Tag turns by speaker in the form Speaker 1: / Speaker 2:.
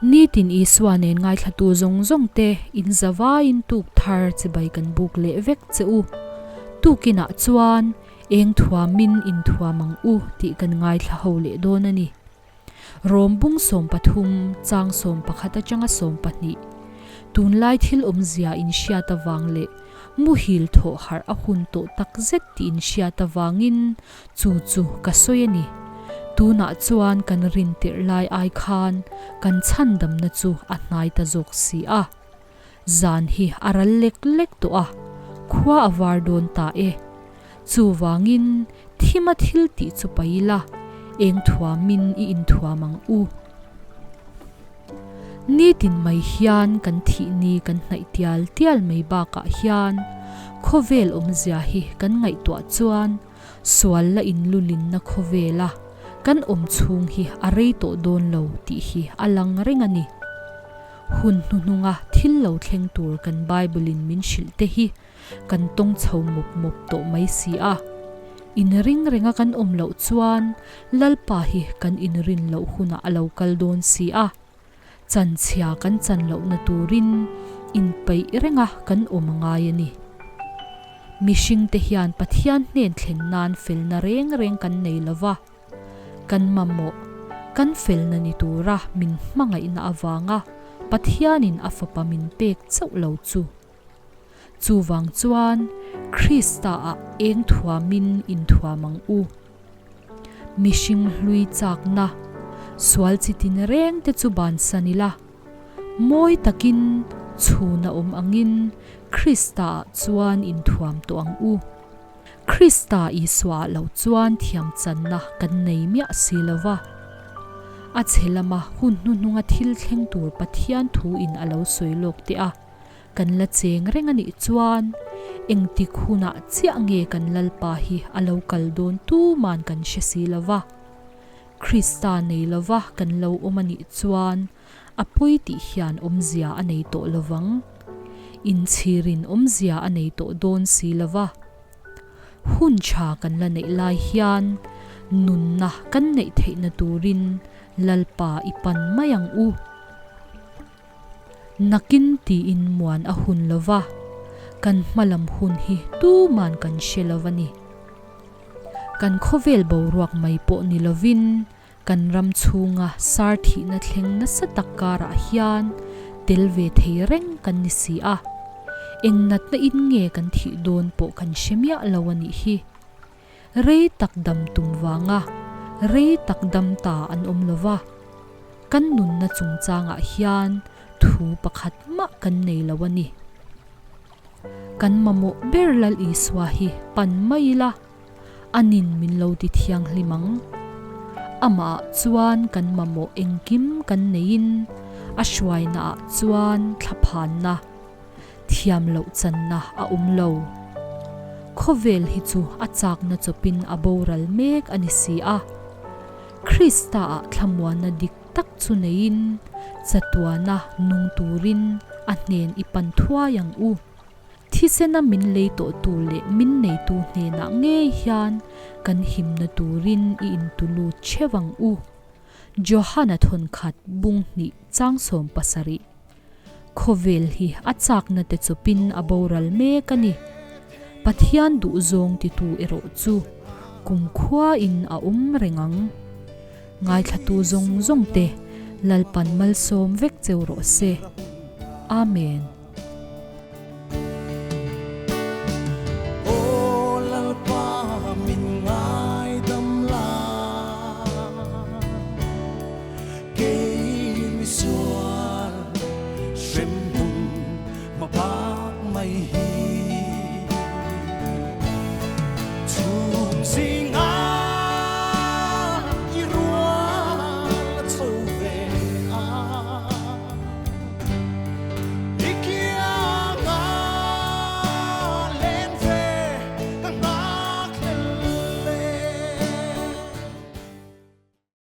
Speaker 1: Nitin Isua nen ngaithlatu zawng zawng te in zavaiin tuk thar chibai kan buk leh vek che u. Tukinah chuan eng thuamin inthuam ang u tih kan ngaithla ho leh dawn a ni. Rom bung 13 chang 11 atanga 12 Tunlai thil awmzia inhriat avang leh muhil thawh harh a hun tawh takzet tih inhriat avangin chu chu ka sawi a ni. Tunah chuan kan rin tirh lai ai khan kan chhandamna chu a hnai ta zawk si a. Zan hi a ral lek lek tawh a, khua a var dawn ta e. Chuvangin thima thil tih chu paih ila, eng thuamin i inthuam ang u. Nitin mai hian kan thih ni kan hnaih tial tial mai bakah hian khawvel awmzia hi kan ngaihtuah chuan sual la inlulinna khawvela kan awm chhung hi a rei tawh dawn lo tih hi a lang reng a ni. Hun hnuhnunga thil lo thleng tur kan Bible-in min hrilh te hi kan tawng chho mawp mawp tawh mai si a. Inring renga kan awm loh chuan Lalpa hi kan inrin loh hunah a lo kal dawn si a. Chanchhia kan chan lohna turin inpeih renga kan awm a ngai a ni. Mihringte hian Pathian hnen thlen nan felna reng reng kan nei lo va. Kan mamawh, kan felna ni tura min hmangaihna avanga Pathianin a fapa min pek chauh lo chu. Chuvang chuan Krista-ah eng thuamin inthuam ang u. Mihring hlui chakna, sual chi tin reng te chu bansan ila, mawi takin chhun a awm angin Krista-ah chuan inthuam tawh ang u. Krista Isua lo chuan thiamchanna kan nei miah si lo va. A chhe lama hun hnuhnunga thil thleng tur Pathian thuin a lo sawi lawk teh a. Kan la cheng reng a nih chuan engtik hunah chiah nge kan Lalpa hi a lo kal dawn tuman kan hre si lo va. Krista nei lova kan lo awm a nih chuan a pawi tih hian awmzia a nei tawh lo vang. Inchhirin awmzia a nei tawh dawn si lo va. Hun tha kan la neih lai hian nunna kan neih theihna turin Lalpa i pan mai ang u. Nakin tiin muan a hun lo va, kan hmalam hun hi tuman kan hre lo a ni. Kan khawvel boruak mai pawh ni lovin kan ram chhunga sar thihna thleng nasa tak karah hian tel ve thei reng kan ni si a. Eng natna in nge kan thih dawn pawh kan hre miah lo a nih hi. Rei tak dam tum vanga rei tak dam ta an awm lo va, kan nunna chungchangah hian thu pakhat mah kan nei lo a ni. Kan mamawh ber Lal Isua hi pan mai ila, a nin min lo ti thianghlim ang. Amah chuan kan mamawh engkim kan neiin a hruainaah chuan thlaphanna, Thiam loh channa a awm lo. Khawvel hi chu a chakna chawpin a boral mek a ni si a. Krista-ah thlamuanna dik tak chu neiin chatuana nung turin a hnen i pan thuai ang u. Thisena min lei tawhtu leh min neitu hnenah ngei hian kan himna turin i intulut theuh ang u. Johana thawnkhat bung hnih chang 17. Khawvel hi a chakna te chawpin a boral mek a ni. Pathian duhzawng titu erawh chu kumkhuain a awm reng ang. Ngaithlatu zawng zawng te Lalpan malsawm vek cheu rawh se. Amen.